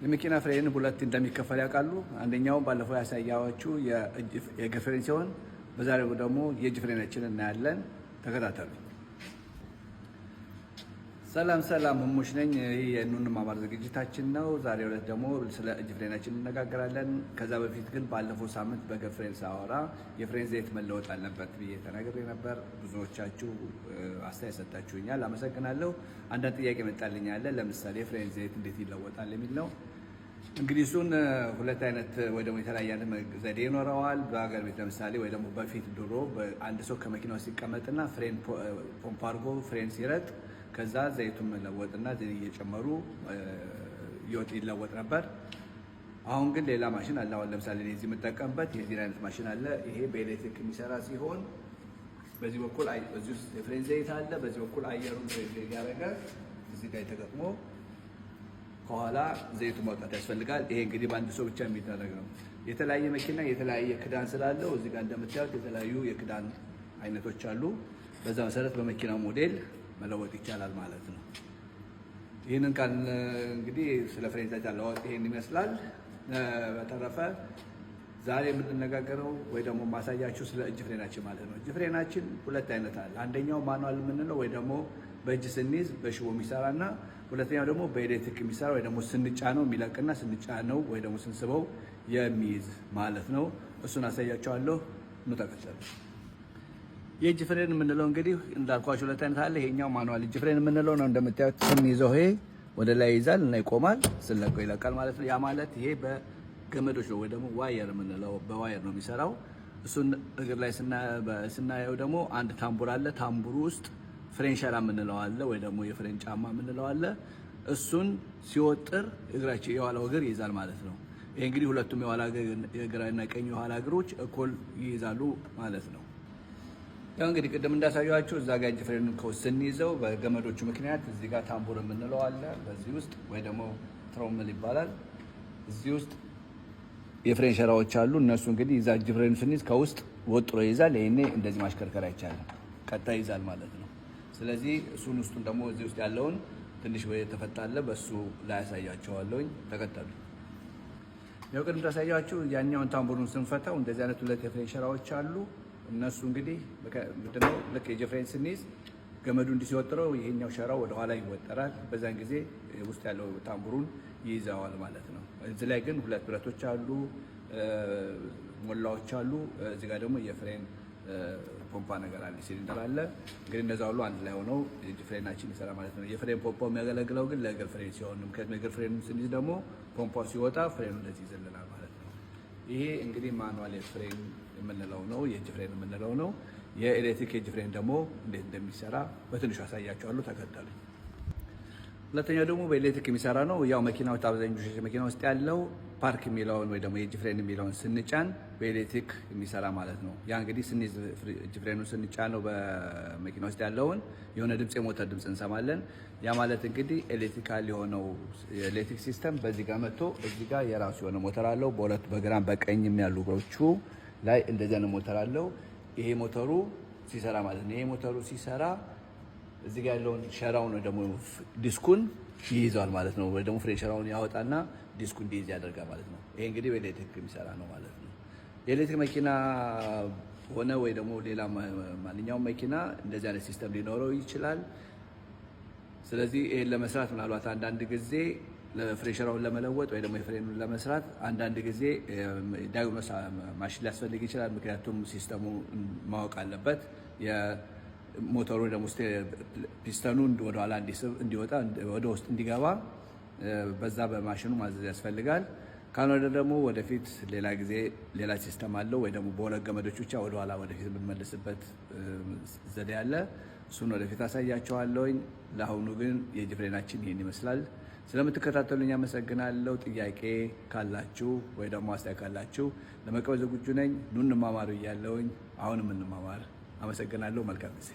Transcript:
የመኪና ፍሬን ሁለት እንደሚከፈል ያውቃሉ? አንደኛው ባለፈው ያሳያችሁ የእግር ፍሬን ሲሆን በዛሬው ደግሞ የእጅ ፍሬናችን እናያለን። ተከታተሉ። ሰላም ሰላም፣ ሙሽ ነኝ። ይህ የኑ እንማማር ዝግጅታችን ነው። ዛሬ ዕለት ደግሞ ስለ እጅ ፍሬናችን እንነጋገራለን። ከዛ በፊት ግን ባለፈው ሳምንት በእግር ፍሬን ሳወራ የፍሬን ዘይት መለወጥ አለበት ብዬ ተናግሬ ነበር። ብዙዎቻችሁ አስተያየት ሰጣችሁኛል፣ አመሰግናለሁ። አንዳንድ ጥያቄ መጣልኝ አለ። ለምሳሌ የፍሬን ዘይት እንዴት ይለወጣል የሚል ነው። እንግዲህ እሱን ሁለት አይነት ወይ ደግሞ የተለያየ አይነት ዘዴ ይኖረዋል። በሀገር ቤት ለምሳሌ ወይ ደግሞ በፊት ድሮ አንድ ሰው ከመኪናው ሲቀመጥና ፍሬን ፖምፕ አድርጎ ፍሬን ሲረግጥ ከዛ ዘይቱን መለወጥና ዘይት እየጨመሩ ይለወጥ ነበር። አሁን ግን ሌላ ማሽን አለ። አሁን ለምሳሌ እዚህ የምጠቀምበት የዚህን አይነት ማሽን አለ። ይሄ በኤሌክትሪክ የሚሰራ ሲሆን በዚህ በኩል በዚህ ውስጥ የፍሬን ዘይት አለ። በዚህ በኩል አየሩን እያደረገ እዚህ ጋር ተገጥሞ ከኋላ ዘይቱ ማውጣት ያስፈልጋል። ይሄ እንግዲህ በአንድ ሰው ብቻ የሚደረግ ነው። የተለያየ መኪና የተለያየ ክዳን ስላለው እዚህ ጋር እንደምታዩት የተለያዩ የክዳን አይነቶች አሉ። በዛ መሰረት በመኪናው ሞዴል መለወጥ ይቻላል ማለት ነው። ይህንን ቃል እንግዲህ ስለ ፍሬን ዘይት አለዋወጥ ይሄን ይመስላል። በተረፈ ዛሬ የምንነጋገረው ወይ ደግሞ ማሳያችሁ ስለ እጅ ፍሬናችን ማለት ነው። እጅ ፍሬናችን ሁለት አይነት አለ። አንደኛው manual የምንለው ወይ ደግሞ በእጅ ስንይዝ በሽቦ የሚሰራና ሁለተኛው ደግሞ በኤሌክትሪክ የሚሰራ ወይ ደግሞ ስንጫነው የሚለቅና ስንጫነው ወይ ደግሞ ስንስበው የሚይዝ ማለት ነው። እሱን አሳያችኋለሁ። ኑ ተከተሉ። የእጅ ፍሬን የምንለው እንግዲህ እንዳልኳችሁ ሁለት አይነት አለ። ይሄኛው manual እጅ ፍሬን የምንለው ነው። እንደምታዩት ስንይዘው ይሄ ወደ ላይ ይይዛል እና ይቆማል፣ ስንለቀው ይለቃል ማለት ነው። ያ ማለት ይሄ በገመዶች ነው ወይ ደግሞ wire የምንለው በ wire ነው የሚሰራው። እሱን እግር ላይ ስናየው ደግሞ አንድ ታምቡር አለ። ታምቡሩ ውስጥ ፍሬን ሸራ የምንለው አለ፣ ወይ ደግሞ የፍሬን ጫማ የምንለው አለ። እሱን ሲወጥር እግራችን የኋላው እግር ይይዛል ማለት ነው። ይሄ እንግዲህ ሁለቱም የኋላ የግራና ቀኝ የኋላ እግሮች እኩል ይይዛሉ ማለት ነው። ያው እንግዲህ ቅድም እንዳሳየኋችሁ እዛ ጋር እጅ ፍሬኑን ስንይዘው በገመዶቹ ምክንያት እዚህ ጋር ታምቡር የምንለው አለ። በዚህ ውስጥ ወይ ደግሞ trommel ይባላል። እዚህ ውስጥ የፍሬን ሸራዎች አሉ። እነሱ እንግዲህ እዛ እጅ ፍሬኑ ስንይዝ ከውስጥ ወጥሮ ይይዛል። ይሄኔ እንደዚህ ማሽከርከር አይቻልም፣ ቀጣ ይይዛል ማለት ነው። ስለዚህ እሱን ውስጡን ደግሞ እዚህ ውስጥ ያለውን ትንሽ ወይ የተፈታለ በሱ ላይ ያሳያቸዋለሁኝ። ተከተሉ። ያው ቅድም እንዳሳያችሁ ያኛውን ታምቡሩን ስንፈታው እንደዚህ አይነት ሁለት የፍሬን ሸራዎች አሉ። እነሱ እንግዲህ ምንድነው ልክ የእጅ ፍሬን ስንይዝ ገመዱ እንዲህ ሲወጥረው ይሄኛው ሸራው ወደ ኋላ ይወጠራል። በዛን ጊዜ ውስጥ ያለው ታምቡሩን ይይዘዋል ማለት ነው። እዚህ ላይ ግን ሁለት ብረቶች አሉ፣ ሞላዎች አሉ። እዚህ ጋር ደግሞ የፍሬን ፖምፓ ነገር አለ፣ ሲሊንደር አለ። እንግዲህ እነዛ ሁሉ አንድ ላይ ሆነው የእጅ ፍሬናችን ይሰራ ማለት ነው። የፍሬን ፖምፓው የሚያገለግለው ግን ለእግር ፍሬን ሲሆን፣ ምክንያቱም የእግር ፍሬን ስንይዝ ደግሞ ፖምፓው ሲወጣ ፍሬኑ እንደዚህ ይዘልናል ማለት ነው። ይሄ እንግዲህ manual የፍሬን የምንለው ነው፣ የእጅ ፍሬን የምንለው ነው። የኤሌክትሪክ የእጅ ፍሬን ደግሞ እንዴት እንደሚሰራ በትንሹ አሳያችኋለሁ። ተከተሉኝ። ሁለተኛው ደግሞ በኤሌክትሪክ የሚሰራ ነው። ያው መኪናዎች አብዛኞቹ መኪና ውስጥ ያለው ፓርክ የሚለውን ወይ ደግሞ የእጅ ፍሬን የሚለውን ስንጫን በኤሌክትሪክ የሚሰራ ማለት ነው። ያ እንግዲህ ስንይዝ እጅ ፍሬኑን ስንጫነው በመኪና ውስጥ ያለውን የሆነ ድምፅ የሞተር ድምፅ እንሰማለን። ያ ማለት እንግዲህ electrical የሆነው የኤሌክትሪክ system በዚህ ጋር መጥቶ እዚህ ጋር የራሱ የሆነ ሞተር አለው። በሁለቱ በግራም በቀኝም ያሉ እግሮቹ ላይ እንደዚህ አይነት ሞተር አለው። ይሄ ሞተሩ ሲሰራ ማለት ነው። ይሄ ሞተሩ ሲሰራ እዚህ ጋር ያለውን ሸራውን ወይ ደግሞ ዲስኩን ይይዘዋል ማለት ነው። ወይ ደግሞ ፍሬን ሸራውን ያወጣና ዲስኩ እንዲይዝ ያደርጋል ማለት ነው። ይሄ እንግዲህ በኤሌክትሪክ የሚሰራ ነው ማለት ነው። የኤሌክትሪክ መኪና ሆነ ወይ ደግሞ ሌላ ማንኛውም መኪና እንደዚህ አይነት system ሊኖረው ይችላል። ስለዚህ ይሄን ለመስራት ምናልባት አንዳንድ ጊዜ ፍሬን ሸራውን ለመለወጥ ወይ ደግሞ የፍሬኑን ለመስራት አንዳንድ ጊዜ diagnose machine ሊያስፈልግ ይችላል። ምክንያቱም system ኡ ማወቅ አለበት። ሞተሩ ደግሞ ፒስተኑ ወደኋላ እንዲስብ እንዲወጣ ወደ ውስጥ እንዲገባ በዛ በማሽኑ ማዘዝ ያስፈልጋል። ካልሆነ ደግሞ ወደፊት ሌላ ጊዜ ሌላ system አለው ወይ ደግሞ በሁለት ገመዶች ብቻ ወደኋላ ወደፊት የምንመልስበት ዘዴ አለ። እሱን ወደፊት አሳያችኋለሁኝ። ለአሁኑ ግን የእጅ ፍሬናችን ይህን ይመስላል። ስለምትከታተሉኝ አመሰግናለሁ። ጥያቄ ካላችሁ ወይ ደግሞ አስተያየት ካላችሁ ለመቀበል ዝግጁ ነኝ። ኑ እንማማር እያለሁኝ አሁንም እንማማር። አመሰግናለሁ። መልካም ጊዜ።